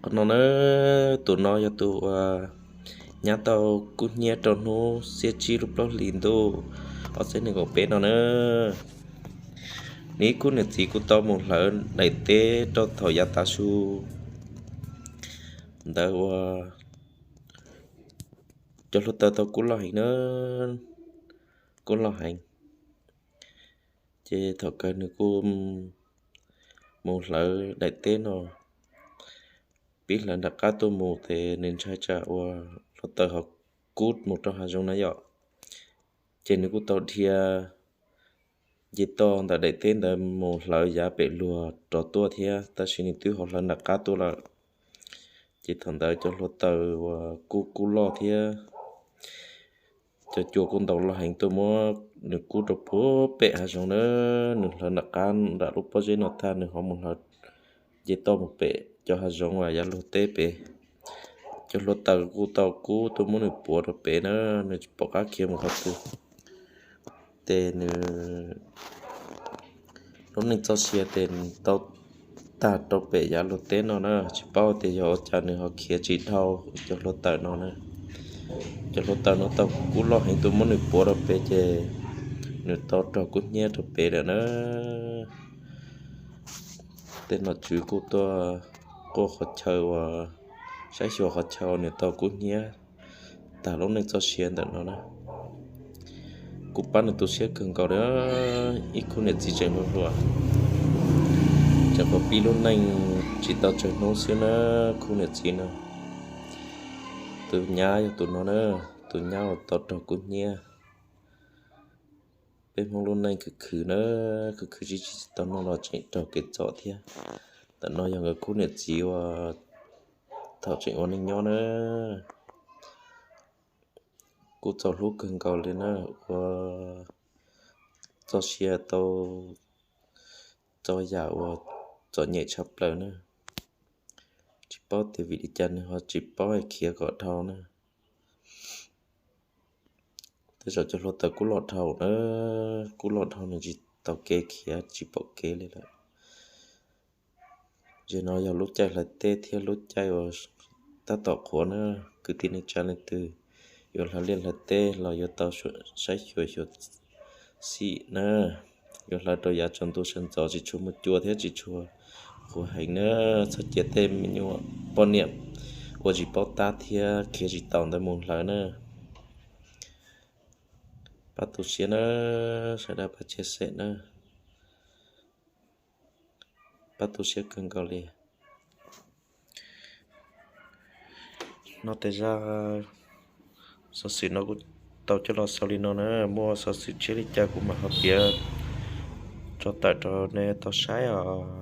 Qhov no na, tus no yog tus uas nyab tau kub hnyiab rau hnub xiab tsib lub plaub hlis ntuj ob txhiab nees nkaum peb no na. Nws ib khub niam txiv kuj tau mus hlawv daim teb rau thaum yav tav su ntawd uas cov hluav taws tau kub loj heev na, kub loj heev. Ces thaum kawg nws kuj mus hlawv daim teb no pib hlawv nram qab tuaj mus ces nws ntshai tsam uas hluav taws ho kub mus rau hav zoov na yom. Ces nws kuj tau dhia nce toj ntawm daim teb ntawd mus hlawv yav pem luag rov tuaj thiab, tab sis nws twb ho hlawv nram qab tuaj lawm. Ces thaum ntawd cov hluav taws uas kub kub loj thiab cov cua kuj ntaus loj heev tuaj muab nws kub rau puag pem hav zoov na. Nws hlawv nram qab nram lub pob zeb no tag nws ho mus hlawv nce toj mus pem cov hav zoov uas yav luag teb pem. Cov hluav taws kuj tau kub tuaj muab nws puav rau pem na, nws tsis pom qab khiav mus qhov twg. Ces nws lub neej txoj sia ces nws tau tag rau pem yav luag teb no na, tsis paub tias yog ua cas nws ho khiav tsis dhau cov hluav taws no na. Cov hluav taws no tau kub loj heev tuaj muab nws puav rau pem ces nws tau raug kub hnyiab rau pem lawm na. Tej nom tswv kuj tuaj quaj qhov chaw uas saib xyuas qhov chaw nws tau kub hnyiab tag lub neej txoj sia ntawm no na. Kuj pab nws tu siab kawg nkaus li, ib khub niam txiv tseem hluas hluas, tseem pib lub neej tsis tau tsawg hnub xwb na, khub niam txiv no. Tus nyab yog tus no na, tus nyab uas tau raug kub hnyiab. Peb Hmoob lub neej khwv khwv na, khwv khwv tsis tsis tau noj los tseem raug kev txom thiab. Ntawm no yog nkawd khub niam txiv uas thaum tseem ua neej nyob na, kuj txaus hlub kawg nkaus li na, ua txoj sia tau txog yam uas txom nyem tshaj plaws na. Tsis paub tias vim li cas nws ho tsis paub hais khiav kom dhau na. Tej zaum cov hluav taws kub loj dhau na, kub loj dhau nws tsis tau kev khiav tsis pom kev li lawm. Zaum no yog lub caij hlawv teb thiab lub caij uas tab tom qhuav na, kwv tij neej tsa leej twg yuav hlawv liaj hlawv teb los yuav tau saib xyuas xyuas xim na, yuav hlawv rau yav tsaus ntuj sawv ntxov tsis tshua muaj cua thiab tsis tshua qhuav heev na, txhob cia tej me nyuam poj niam ua tsis paub tab thiab khiav tsis taus ntawd mus hlawv na. Pab tu siab na, sawv daws pab tshia xem na, pab tu siab kawg nkaus li. No tej zaj xov xwm no kuv tau coj los xaus li no na, muaj xov xwm tshiab li cas kuv mam ho piav tso tawm rau nej tau saib os.